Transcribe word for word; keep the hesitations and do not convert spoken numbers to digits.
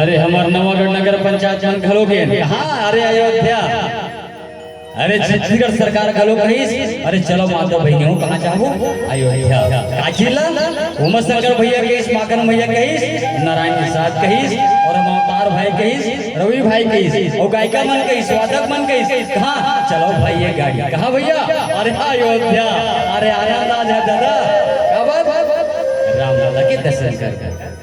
अरे, हमर नवागढ़ नगर पंचायत मन घलो के, हाँ, अरे, अयोध्या। अरे, छत्तीसगढ़ सरकार घलो कहिस, अरे, चलो माता बहिनी हो, कहाँ जाबो? अयोध्या। काची ला? उमा शंकर भैया कहिस, माखन भैया कहिस, नारायण निषाद कहिस, और हम अवतार भाई कहिस, रवि भाई कहिस, और गायिका मन कहिस, वादक मन कहिस, कहाँ? चलो भाई, ये गाड़ी। कहाँ भैया? अरे, अयोध्या। अरे, आनंद आ जाए दादा। का बात? राम लाला के दर्शन कर।